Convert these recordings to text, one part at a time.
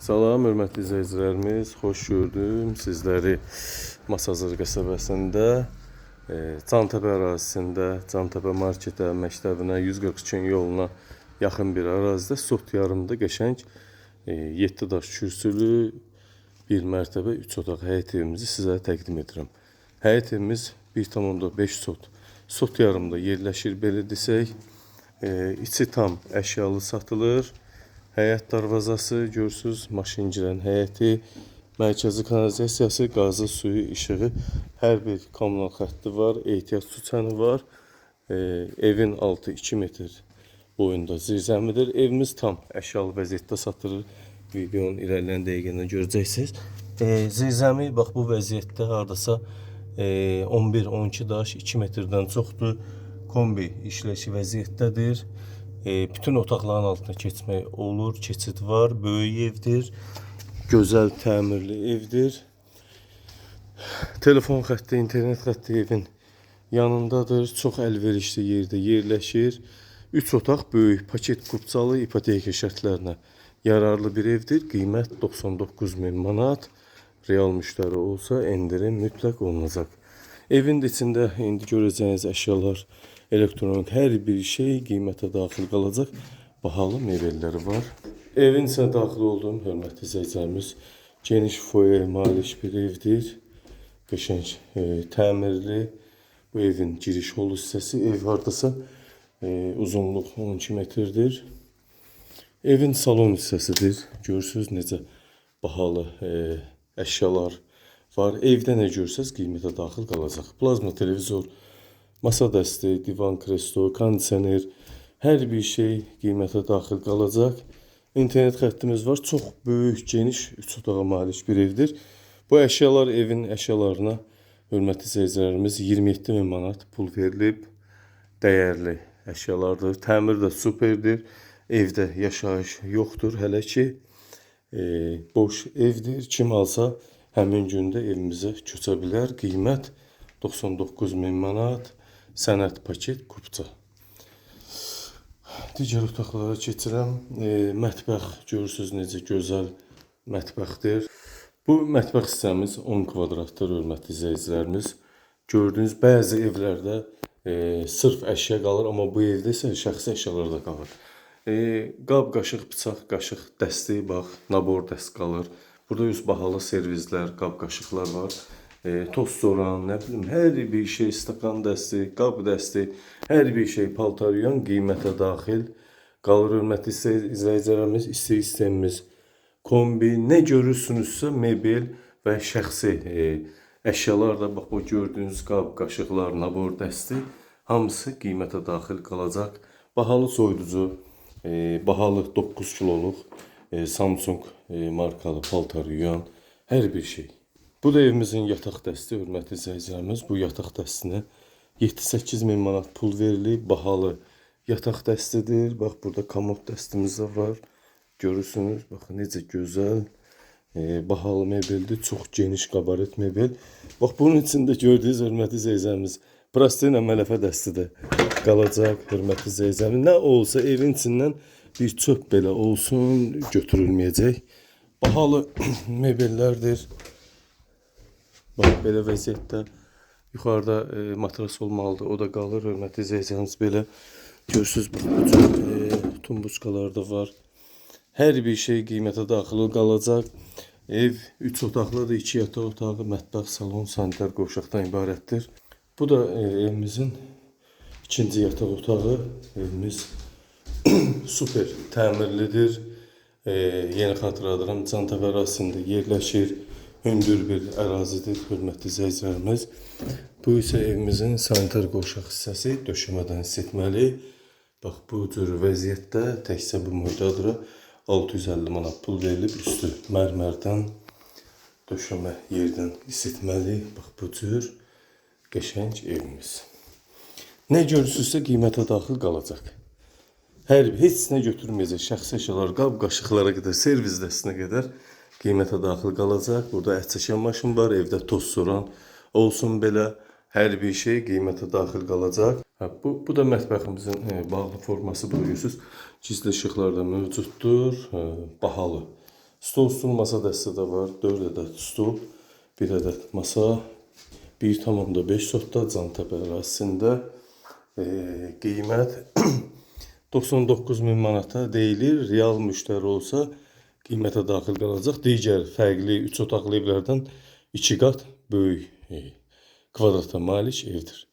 Salam, hörmətli izləyicilərimiz, xoş gördüm sizləri Masazır qəsəbəsində, Cantəpə ərazisində, Cantəpə marketə, məktəbinə, 142 yoluna yaxın bir ərazidə, sot yarımda qəşəng 7 daş kürsülü bir mərtəbə 3 otaq həyət evimizi sizə təqdim edirəm. Həyət evimiz 1,5 sot, sot yarımda yerləşir, belə desək, içi tam əşyalı satılır. Həyət darvazası görürsüz, maşın girən həyəti, mərkəzi kanalizasiyası, qazı, suyu, işığı, hər bir kommunal xətti var, ehtiyat su çəni var. Evin altı 2 metr boyunda zirzəmidir. Evimiz tam əşyalı vəziyyətdə satılır. Videonun irəliləyən dəqiqələrində görəcəksiniz. Zirzəmi bax bu vəziyyətdə hardasa 11-12 daş 2 metrdən çoxdur. Kombi işləşi vəziyyətdədir. Bütün otaqların altına keçmək olur, keçid var, böyük evdir, gözəl təmirli evdir. Telefon xətti, internet xətti evin yanındadır. Çox əlverişli yerdə yerləşir. 3 otaq böyük, paket kupçalı ipoteka şərtlərinə yararlı bir evdir. Qiymət 99 min manat. Real müştəri olsa endirim mütləq olunacaq. Evin də içində indi görəcəyiniz əşyalar, elektronik hər bir şey qiymətə daxil qalacaq. Bahalı mebelləri var. Evin içinə daxil oldum, hörmətli izləyicilərimiz. Geniş foye malik bir evdir. Qəşəng təmirli. Bu evin giriş holu hissəsi. Ev hardasa uzunluq 12 metrdir. Evin salon hissəsidir. Görürsünüz necə bahalı əşyalar var. Evdə nə görsəz qiymətə daxil qalacaq. Plazma televizor, masa dəsti, divan kreslo, kondisioner, hər bir şey qiymətə daxil qalacaq. İnternet xəttimiz var. Çox böyük, geniş, 3 otağa malik bir evdir. Bu əşyalar evin əşyalarına hörmətli izləyicilərimiz 27 min manat pul verilib. Dəyərli əşyalardır. Təmir də superdir. Evdə yaşayış yoxdur hələ ki. Boş evdir. Kim alsa həmin gündə evimizə köçə bilər. Qiymət 99 min manat. Sənəd paket kupça. Digər otaqlara keçirəm. Mətbəx görürsüz necə gözəl mətbəxdir. Bu mətbəx hissəmiz 10 kvadratdır, hörmətli izləyicilərimiz. Gördüyünüz bəzi evlərdə sırf əşya qalır, amma bu evdə isə şəxsi əşyalar da qalır. Qab, qaşıq, bıçaq, qaşıq dəsti, bax, nabor dəst qalır. Burada üst bahalı servizlər, qab, qaşıqlar var. Tost soğan, nə bilim, hər bir şey, stakan dəsti, qab dəsti, hər bir şey paltar yuyan qiymətə daxil qalır, hörmətli izləyicilərimiz. İsti sistemimiz, kombi, nə görürsünüzsə mebel və şəxsi əşyalar da, bax bu gördüyünüz qab, qaşıqlar, nabor dəsti hamısı qiymətə daxil qalacaq. Bahalı soyuducu, bahalı 9 kiloluq Samsung markalı paltar yuyan hər bir şey. Bu da evimizin yataq dəsti, hörmətli izləyicilərimiz. Bu yataq dəstinə 7-8 min manat pul verilib. Bahalı yataq dəstidir. Bax burada komod dəstimiz də var. Görürsünüz, bax necə gözəl, bahalı mebeldir. Çox geniş qabaret mebel. Bax bunun içində gördüyünüz, hörmətli izləyicilərimiz, plastilina mələfə dəsti də qalacaq, hörmətli izləyicilərimiz. Nə olsa evin içindən bir çöp belə olsun götürülməyəcək. Bahalı mebellərdir. Bax belə vəziyyətdə yuxarıda matras olmalıdır. O da qalır, hörmətli izləyicilərimiz, belə görürsüz bax bu cür tumbuçkalar da var. Hər bir şey qiymətə daxil qalacaq. Ev 3 otaqlıdır, 2 yataq otağı, mətbəx, salon, sanitar qovşaqdan ibarətdir. Bu da evimizin ikinci yataq otağı. Evimiz super təmirlidir. Yenə xatırladıram, Cantəpə ərazisində yerləşir. Hündür bir ərazidir, hörmətli izləyicilərimiz. Bu isə evimizin sanitar qovşaq hissəsi, döşəmədən isitməli. Bax bu cür vəziyyətdə təkcə bu moydadır. 650 manat pul verilib, üstü mərmərdən, döşəmə yerdən isitməli. Bax bu cür qəşəng evimiz. Nə görürsünüzsə qiymətə daxil qalacaq. Heç nə götürməyəcək. Şəxsi əşyalar, qab qaşıqlara qədər, servis dəstinə qədər qiymətə daxil qalacaq. Burada ət çəkən maşın var, evdə tost soran olsun belə hər bir şey qiymətə daxil qalacaq. Hə, bu da mətbəximizin bağlı forması, bu görürsünüz. Gizli işıqlar da mövcuddur. Bahalı Stol, stul, masa dəsti də var. 4 ədəd stol, 1 ədəd masa. 1,5 sotda Cantəpə ərazisində qiymət 99 min manata deyilir. Real müştəri olsa qiymətə daxil qalacaq. Digər fərqli 3 otaqlı evlərdən 2 qat böyük kvadrata malik evdir.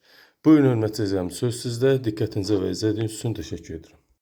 Buyurun, hörmətli izləyicilərimiz, söz sizdə. Diqqətinizə və izlədiyiniz üçün təşəkkür edirəm.